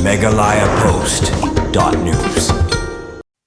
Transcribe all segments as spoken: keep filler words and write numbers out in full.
Meghalaya Post dot news.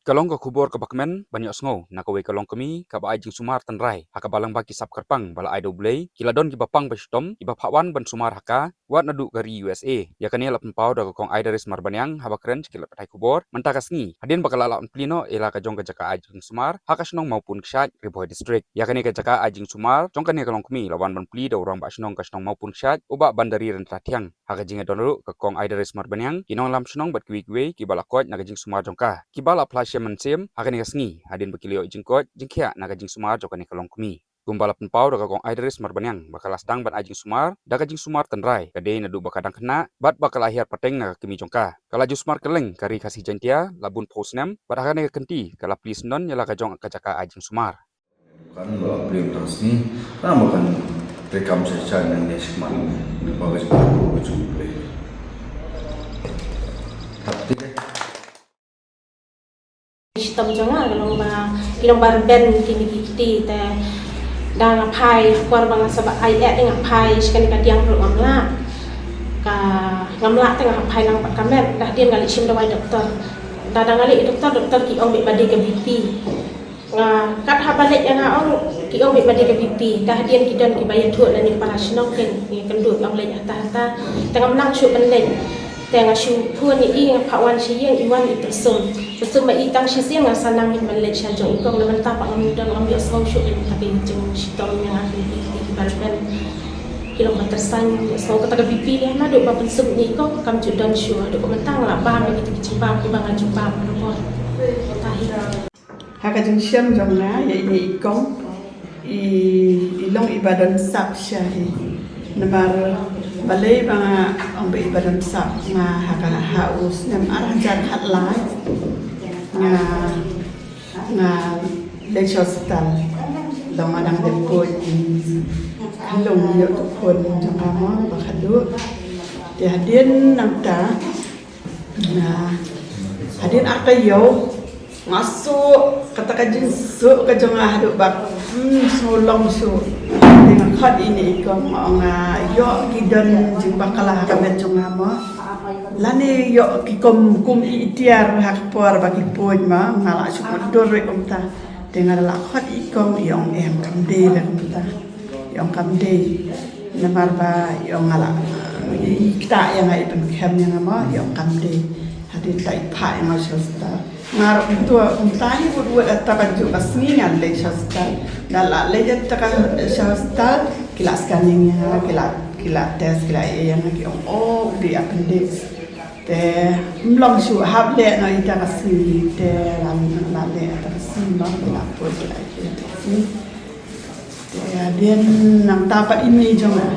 Ka long ka khubor kaba kmen ban ïohsngew na kawei ka longkmie kaba ai jingsumar tynrai ha kaba lyngba ki sap kyrpang ba la ai da U Blei ki la don kiba pang ba shitom kiba phah wan ban sumar ha ka, wat naduh ka ri U S A. Ïa kane la pynpaw da ka Kong Aidaris Marbaniang haba kren sha ki lad pathai khubor mynta ka sngi hadien ba ka la lah ban plie noh ïa la ka jong ka jaka ai jingsumar ha ka shnong Mawpun Kshaid, Ri Bhoi District. Ïa kane ka jaka ai jingsumar jong kane ka longkmie la wan ban plie da u Rangbah Shnong ka shnong Mawpun Kshaid, u Bah Bandariryntathiang. Ha ka jingïadon ruh ka Kong Aidaris Marbaniang, ki nongïalam shnong bad kiwei kiwei kiba la koit na ka jingsumar jong ka, kiba la phla shem mynsiem ha kane ka sngi hadien ba ki la ïoh jingkoit jingkhiah na ka jingsumar jong kane ka longkmie. Kumba la pynpaw da ka Kong Aidaris Marbaniang ba ka la sdang ban ai jingsumar da ka jingsumar tynrai ka dei naduh ba ka dang khynnah bad ba ka la hiar pateng na ka kmie jong ka. Ka la jingsumar kylleng ka Ri Khasi Jaiñtia la bun phew snem bad ha kane ka kynti ka la plie syndon ïa la ka jong ka jaka ai jingsumar. Kan ba plie tang sngi, na ba kan treikam sha sha nang ne shikmat ne ba ka jingkyrkhu ka jong U Blei. Tap ti deh. Shitom jong nga ka long ba, ki long ba rben kine ki kti te da nga phai, kwar ba nga sa ba ai eh te nga phai sha kane ka diang ruh ngam lah. Ka ngam lah te nga phai lang bad ka met, da hadien nga leit shim dawai doktor. Da da nga leit doktor, doktor ki ong beit ba dei ka B P. Nga kat haba leit ïa nga ong ki ong beit ba dei ka B P, te hadien ki don kiba ïathuh lane para shnong ken ngi kynduh ong leit hata hata, te ngam nang shuh ban leit. Te nga shu phone ïa i, nga phah wan sha ïing, i wan i pynsum. Pynsum ma i tang shisien, nga sa nang ban leit sha jong i kong, na mynta pat ngam don, ngam ïohsngew shuh ïa kata ka jingshitom ïa nga, ki, ki, ki, kiba rben. Ki long ba tyrsan, ïohsngew kata ka B P leh, naduh ba pynsum ïa i kong kam ju don shuh, haduh ba mynta nga la bam ïa kita ki jingbam kiba nga ju bam. Tahi. Ha ka jingshem jong nga ïa ine i kong, i, i long iba don sap sha hi. Namar balei ba nga ong ba iba don sap, nga ha ka, ha u snem ar hajar khatlai nga, nga leit sha hospital. Long nga dang dep buh khlung ïoh tu khun jong nga mo ba khadduh. Te hadien nangta Nga, hadien ar taïew, nga suh, kata ka jingsuh ka jong nga haduh ba, hmm, sngewlong shuh. Te nga khot ine i kong, nga ong nga ïoh ki don jingbakla ha ka met jong nga mo. Lane ïoh ki kum, kum i tiar ha ka por ba ki poi mo, nga la shu mutdur re kumta. Te nga la khot i kong, i ong em, kam dei re kumta. I ong kam dei. Namar ba i ong nga la, i ktah ïa nga, i pynkhem ïa nga mo, i ong kam dei. Hadien ta i phah ïa nga sha hospital. Nga ruh kumta, kumta hi wut wut ata ka juh ka sngi nga leit sha hospital. Nga la leit ata ka sha hospital, ki la scanning ïa nga, ki la, ki la test, ki la ïa ïa nga, ki ong, oh, u dei appendix. Te ym long shuh, hap leh noh ita ka sngi, te la, la leh ita ka sngi mo, ki la put, ki la ïa ita ka sngi. Te hadien nangta pat i mei jong nga.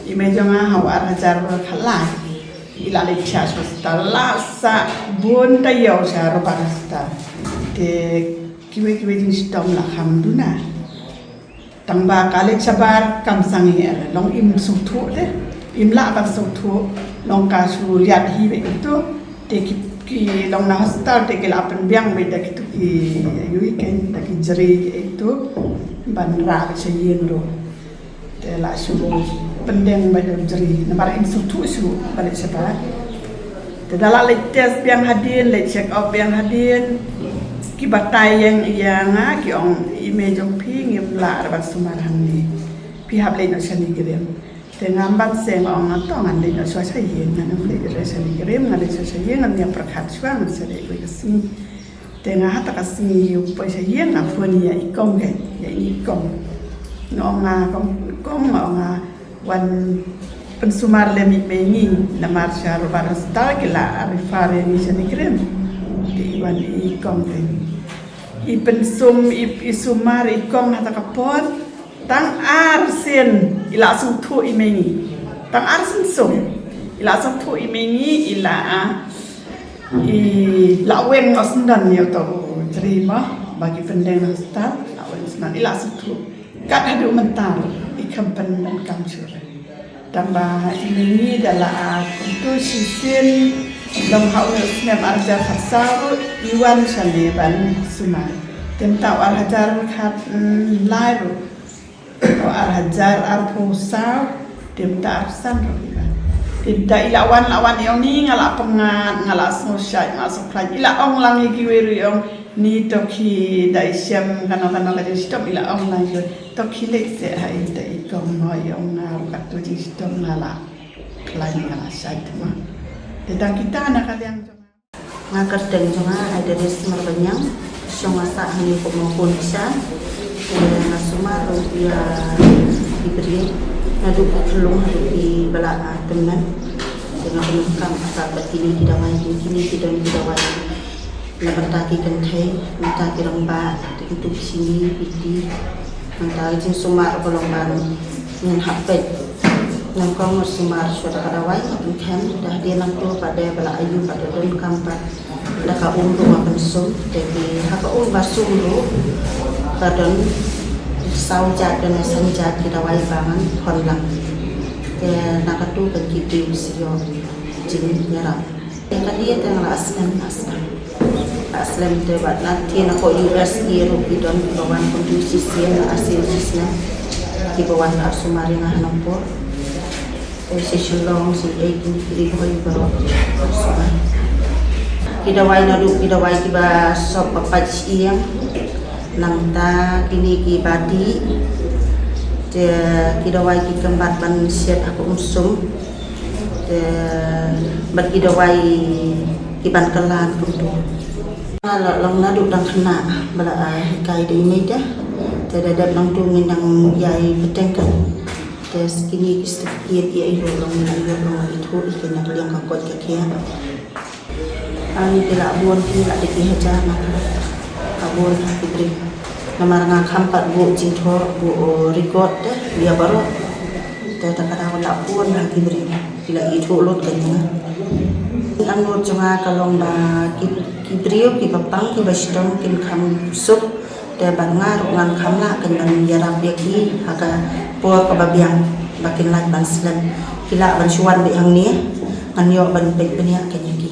I mei jong nga ha u ar hajar khatlai. I la leit sha hospital la sah bun taïew sha Robert Hospital. Te kiwei kiwei jingshitom la kham duna. Tang ba ka leit shabar kam sangeh, long im sngewthuh te. Im lah ban sngewthuh, long ka shu liat hi beit tu. Te ki, ki long na hospital te ki la pynbiang beit da kitu ki, ïa ui ken, da ki jri kitu ban rah beit sha ïing ruh. Te la shu pyndeng beit da jri namar im sngewthuh shuh ba leit shabar. Te da la leit test biang hadien, leit check up biang hadien. Ki batai ïa, ïa nga, ki ong i mei jong phi ngim lah ban sumar hangne. Phi hap leit noh sha NEIGRIHMS. Te ngam ban seng, ong nga to ngan leit noh shuwa sha ïing, ngan ym leit re sha NEIGRIHMS, ngan leit shuwa sha ïing, ngan ïa pyrkhat shuwa, ngan sa leit wei ka sngi. Te nga ha ta ka sngi u poi sha ïing nga phone ïa i kong, ïa i kong. Nga ong nga kong, kong, nga ong nga wan pynsumar lem i mei ngi, namar sha Robert Hospital ki la refer ïa ngi sha NEIGRIHMS. Te i wan i kong te i pynsum, i, i sumar i kong ha ta ka por. Tang ar sien i la sngewthuh i mei ngi. Tang ar sien sum i la sngewthuh i mei ngi, i la, ah, i la weng noh sngewdon ïa uto u jri mo ba ki pyndeng na hospital, la weng sngewdon, i la sngewthuh. Kat haduh mynta i khlem pyndonkam shuh re. Tang ba i mei ngi da la, ah, kumto shisien long ha u snem ar hajar khatsaw ruh i wan shane ban sumar. Te mynta u ar hajar khatlai ruh. Ar hajar arphew saw, te mynta arphew san ruh i wan. Te mynta i la wan, la wan i ong ni nga la pyngngad, nga la sngewsih, nga la sngewkhlaiñ. I la ong lang ïa kiwei ruh i ong ni to ki da i shem kano kano ka jingshitom, i la ong lang ïa kiwei. To ki leit seh ha i, te i kong mo i ong nga ruh katto jingshitom nga la khlaiñ, nga la shait mo. Te tang kita na ka liang jong nga. Nga kyrteng jong nga Aidaris Marbaniang, shong nga sah hangne kum u khun Isha. Te nga sumar ruh ïa ki briew naduh ki khyllung haduh kiba la tymmen. Te nga pyndonkam ha bad kine ki dawai, kine ki don ki dawai na bynta ki kynthei, na bynta ki rangbah, te kito ki shini, piti, na bynta ki jingsumar ba long ban ngin hap peit. Nyngkong nga sumar shuwa da ka dawai nga pynkhem, da hadien nangto pat de ba la ayu pat da donkam pat da ka um ruh nga pynsum. Te ki ha ka um ba sum ruh ka don saw jait, don saw jait ki dawai ba ngan khon lang. Te na katu kan ki dei sha ïoh jingïarap. Te ka dei te nga la slem, la slem. La slem te bad na te na ko U S A ruh ki don kiba wan kumtu shisien, la shisien shisien kiba wan la sumar ïa nga ha Nongpoh. Te sha Shillong, sha ei, kine ki dei kiba wan la sumar. Ki dawai naduh ki dawai kiba sop ba pait shi ïing. Nangta kine kiba dih. Te ki dawai ki kynbat ban shet ha ka um sum. Te bad ki dawai ki ban kylla kumtu. Nga la long naduh dang khynnah ba la, ah, hikai da i mei te. Te da dep nangtu ngin dang ïai bteng kan. Te kine ki certificate ïa i ruh long, ïa i ruh long ithuh ïa ki na ka liang ka koit ka khiah. Ani te la bun ki la dei ki hajar na ka, ka bun ha ki briew. Namar nga kham pat buh jingthoh, buh, oh, record te ïa baroh. Te ta ka daw la bun ha ki briew ki la ithuh lut ka jong nga. Ki angngur jong nga ka long ba ki, ki briew kiba pang kiba shitom kin kham suk. Te bad nga ruh ngan kham lah kan ban ïarap ïa ki ha ka por kaba biang ba kin lait ban slem. Ki lah ban shu wan beit hangne, ngan ïoh ban peit bniah kan ïa ki.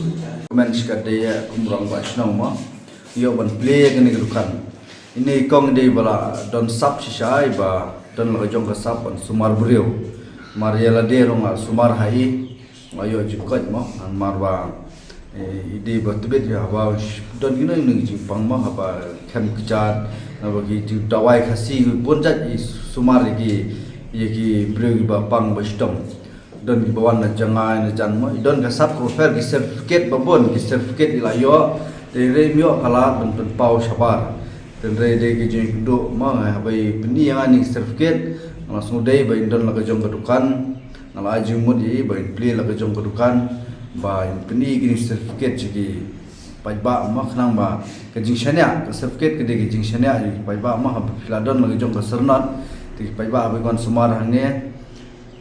Kumne shi katdei ïa kum rangbah shnong mo, ïoh ban plie kane ka dukan. Ine i kong i dei ba la don sap shisha, i ba don la ka jong ka sap ban sumar briew. Mar ïa lade ruh nga sumar ha i, nga ïoh jingkoit mo, namar ba, eh, i dei ba tbit ïa haba sh-, don kino kino ki jingpang mo, haba khem kjat, naba ki jingdawai Khasi, bun jait i sumar ïa ki, ïa ki briew kiba pang ba shitom. Don kiba wan na jngai na jan mo, i don ka sap ka offer ki certificate ba bun, ki certificate i la ïoh, te i rei im ïoh ka lad ban pynpaw shabar. Te i rei dei ki jingkynduh mo, nga haba i pyni ïa nga ine ki certificate, nga la sngewdei ba in don la ka jong ka dukan. Nga la ai jingmut ïa i ba in plie la ka jong ka dukan, ba in pyni kine ki certificate sha ki paidbah mo, khnang ba ka jingshaniah, ka certificate ka dei ka jingshaniah ïa ki paidbah mo, haba phi la don la ka jong ka syrnod, te ki paidbah haba ki wan sumar hangne,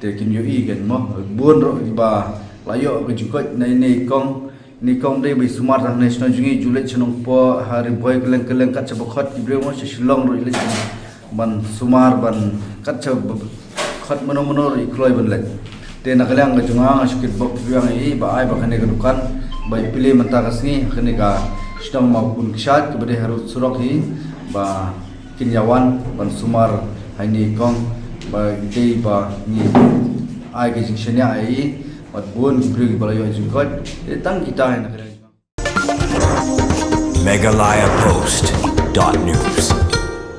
te kin ïohi kan mo, bun ruh kiba la ïoh ka jingkoit na ine i kong, ine i kong dei ba i sumar hangne shnong jong ngi, ju leit sha Nongpoh, ha Ri Bhoi kylleng kylleng kat shaba khot ki briew mo, sha Shillong ruh i leit ban sumar ban kat shaba khot mano mano ruh i kloi ban leit. Te na ka liang ka jong nga nga shu kitbok biang ïa i ba ai ba kane ka dukan ba i plie mynta ka sngi ha kane ka shnong Mawkhun Kshaid kaba dei harud surok hi ba kin ïa wan ban sumar ha ine i kong ba i dei ba ngi ai ka jingshaniah ïa i bad bun ki briew kiba la ïoh jingkoit. Te tang kita hi na ka liang. Meghalaya Post dot news.